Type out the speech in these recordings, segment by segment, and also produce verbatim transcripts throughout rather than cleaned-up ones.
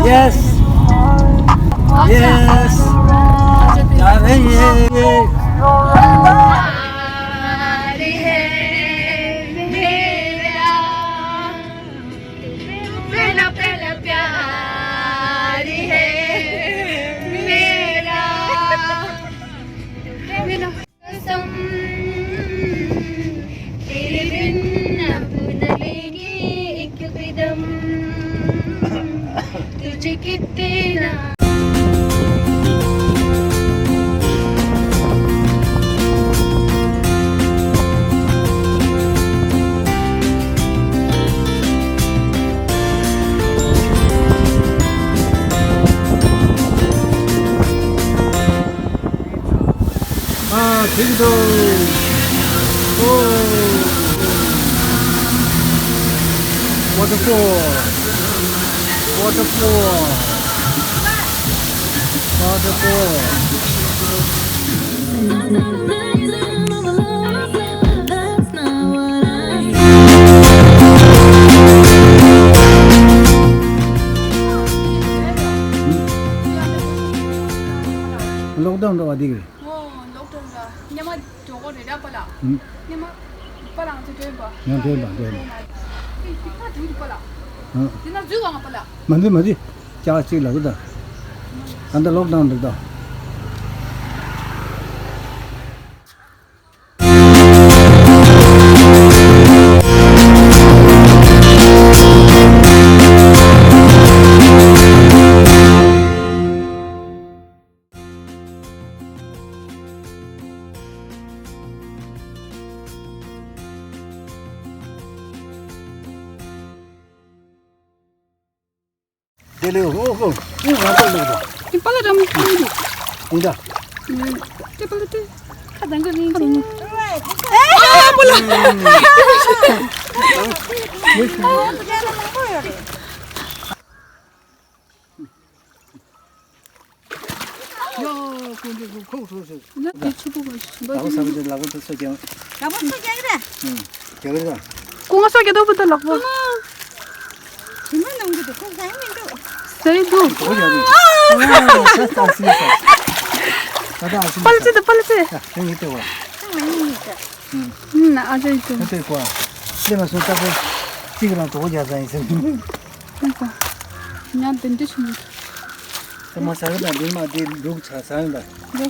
Yes. Yes. Yes. कसम, तेरे बिन अब न लेंगे एक भी दम, तुझे कितने ना। ཨ། ཐིག་འདུག་ཨོ། Waterfall. Waterfall. Waterfall. Lockdown འགྲོ་བ་འདི་གི། ཨོ། ལོག་འགྲོ་ལ་སྙེ་མ་འགྲོ་གོ་རེ་ར་པ་ལ། ཨུམ། སྙེ་མ་པ་ལང་ཚོ་འདྲེན་པ། ཡང་འདྲེན་པ་འདྲེན་པ། ཨེ་ཤི་ཁ་དུས་དུ་པ་ལ། ཨུམ། དེ་ན་འཛུལ་བ་ང་པ་ལ། མ་འཛུལ་མ་འཛུལ། ཅག་ཅིག་ལ་གི་ད། ཨ་ད་ལོག་ཌའུན་འདུག་ད། དེ་ལས་ཧོ་ཧོ། ཨེ་ང་ཚོ་ལོག་ད། ཨེ་པ་ལ་རམ་ཨེ་འདུག་ཨེ་ད། ཨེ་ཏེ་པ་ལ་ཏེ། ཁ་དང་གི་རིང་ཅིང་། ཨ་པ་ལ། ཡ། ཀུན་གྱི་ཁོག་ཁོག་ཟེར། ང་དེ་ཆུ་བུ་བ་ཞིམ་པ་ཟ་བ་ཞིམ། ཟ་བ་དེ་ལག་པ་དེ་སོ་རྒྱག་ལག་པ་སོ་རྒྱག་རེད། ཨུམ། རྒྱག་རེད་ད། ཀུ་ང་སོ་རྒྱག་དོ་བུ་དེ་ལག་པ། ཞིམ་པ་ནང་གི་དེ་ཁོ་ཟ་ཡི་མི་འདུག་ཟ་ཡི་འདུག་དོ་རྒྱག་རེད། ཨ་ས་ས་སི་ས། ད་ད་ཨ་སི་པ་ལ་ཙེ་དང་པ་ལ་ཙེ། ད་ངས་ལྟོས་བ། ཨུམ། ཨ་ཅག་ཡི་དུ། ད་ལྟོས་གོ། སླེབས་མ་སོང་ལྟ་གོ། གཅིག་རང་དོ་རྒྱག་ས་ཡིན་ཟེར། ཨ་ཙི། ཉ་འདི་འདྲ་ཞིག་མི་འདུག་ད་མ་ཟ་གི་ད་འདི་མ་འདི་འདུག་ཚ་ཟ་ཡིན་ད། འདི།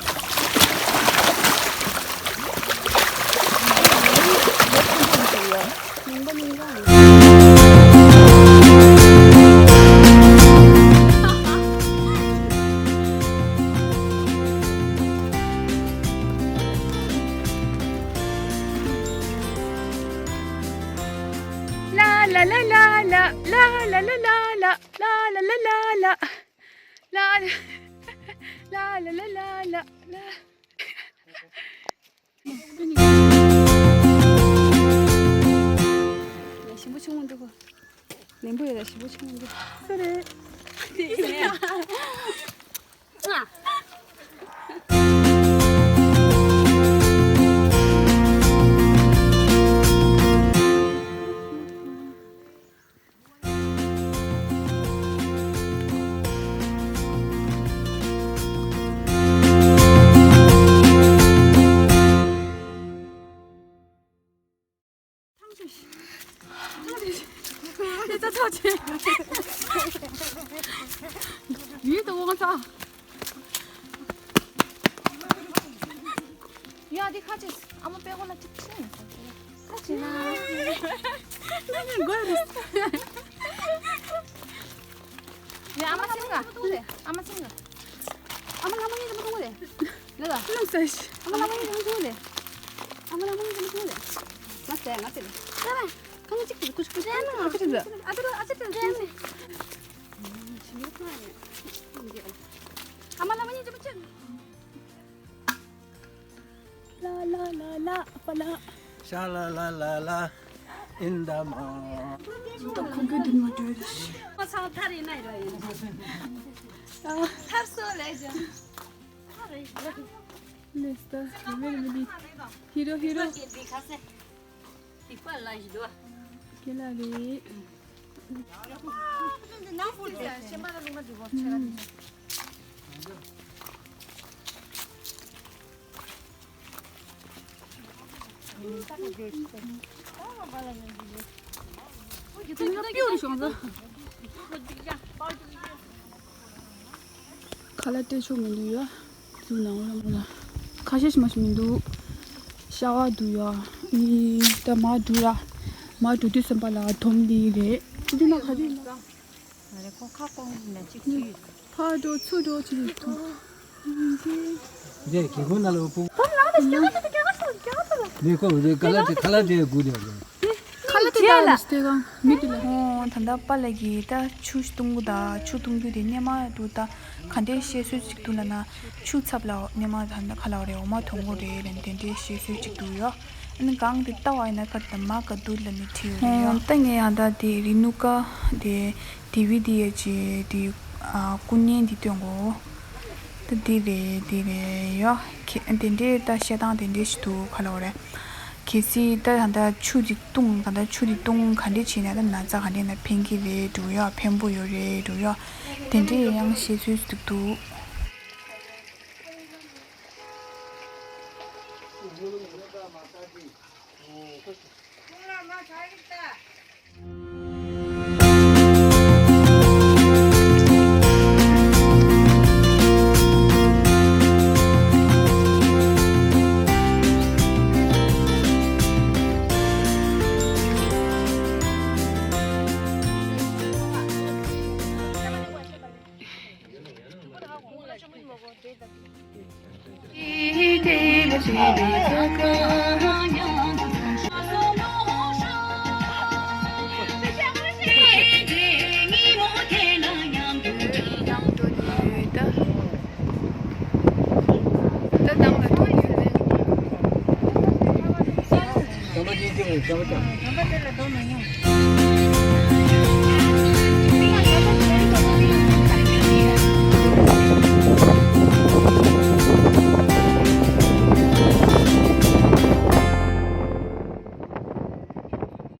ལ་ལ་ལ། ལ་ལ་ལ་ལ། ལ་ལ་ལ་ལ། ལ་ལ་ལ་ལ། ཞིམ་པོ་ཆུང་ངུ་འདུག་ལན་པོ་ཡོད་ལ་ཞིམ་པོ་ཆུང་ངུ་འདུག་སུ་རེད། ཡུལ་དུ་དབང་ཚ། ཡ་འདི་ཁ་ཅིག་ཨ་མ་པད་ཧོ་ལ་ཅིག་ཕྱིན། ཁ་ཅིག་ན། ན་ནི་དགོས་རེད། ཡ་ཨ་མ་ཚིམ་ག་ཨ་མ་ཚིམ་ག་ཨ་མ་ལ་མ་ཡིན་དུ་མ་ཐུང་གོ་རེད། ལ་ལ། ལ་ས་ཤི། ཨ་མ་ལ་མ་ཡིན་དུ་མ་ཐུང་གོ་རེད། ཨ་མ་ལ་མ་ཡིན་དུ་མ་ཐུང་གོ་རེད། ང་ཟེར་ང་ཟེར། ལ་ལ། ཁ་ང་ཅིག་ཏུ་ཀུ་ཅི་ཀུ་ཅི། ཨ་ཅི་ཏུ་ཨ་ཅི་ཏུ། ཨ་མ་ལ་མ་ཡིན་དུ་མ་ཆེ། ལ་ལ་ལ་ལ་པ་ལ། ཤ་ལ་ལ་ལ་ལ། ཨིན་ད་མ། ད་ཁོང་གི་དུ་མ་འདྲ་རེད། ཁོ་ཚང་ཐར་ཡིན་ན་ཡིན་ལ་ཡིན། ཐར་སོ་ལས་ཀྱང་། ཐར་རེད། ལེས་ད་རེ་མེ་རེ་མེ་དི། ཧི་རོ་ཧི་རོ། ཁྱེད་ལ་རེད། ཁ་ལག་སྤྲད་ཆོག་མི་འདུག་ཡ། ཚུར་ནང་ལ་མ་ལ། ཁ་ཤས་ཤིག་མ་ཞིག་མི་འདུག་ཤ་བ་འདུག་ཡ། ཨི་ད་མ་འགྲོ་ར། མ་འགྲོ་དུས་ཙམ་པ་ལ་དོམ་ལི་རེད། ཅི་འདི་ན་ག་རེ་ཡིན་ན། ང་རེ་ཁོ་ཁ་སྐོང་ན་ཅིག་ཅིག་ཕར་འགྲོ་ཚུར་འགྲོ་ཅི་རེད་དོ། འདི་གི་ཁོ་ན་ལ་བུ། ནི་ཁོ་འདི་ཁ་ལག་དེ་ཁ་ལག་དེ་དགུ་དེ། ཁ་ལག་དེ་ད་ལ་སྟེ་གང་མི་དེ་ལ། ཧོ་ད་ལྟ་པཱ་ལགས་ཀྱིས་ད་ཆུ་བཏུང་གི་ད་ཆུ་བཏུང་རྒྱུ་དེ་སྙེ་མ་འདུག་ད་ག་འདྲའི་བཤད་སྲོལ་ཅིག་འདུག་ལབ་ན། ཆུ་ཚབ་ལ་སྙེ་མ་ད་ལྟ་ཁ་ལག་རེད། འོ་མ་འཐུང་གི་རེད་ལབ་ནས་དེ་འདྲའི་བཤད་སྲོལ་ཅིག་འདུག་ཡོ། ཨ་ནི་གང་དེ་ལྟ་བ་ཡིན་ན་ཁ་ད་མ་ག་འདུག་ལབ་ནས་བྲིས་ཡོད་རེད་ཡོ། ད་ངས་ཡང་ད་དེ་རི་ནུ་ཀ་དེ་ཌི་ཝི་ཌི་ཡ་ཅི་དེ་ཨ་སྐུ་བརྙན་འདི་སྟོན་གོ། ད་འདི་རེད་འདི་རེད་ཡོ། ཁེ་དེ་འདྲའི་ད་བཤད་སྟངས་དེ་འདྲའི་ཞིག་འདུག་ག་ལབ་དགོས་རེད། གལ་སྲིད་ད་ད་ལྟ་ཆུ་འདི་བཏུང་ད་ལྟ་ཆུ་འདི་བཏུང་ག་འདྲས་བྱས་ན་ད་ན་ཚ་ག་འདྲས་ན་ཕན་གྱི་རེད་འདུག་ཡོ། ཕན་པོ་ཡོད་རེད་འདུག་ཡོ། དེ་འདྲའི་ཡང་བཤད་ཚུལ་ཞིག་འདུག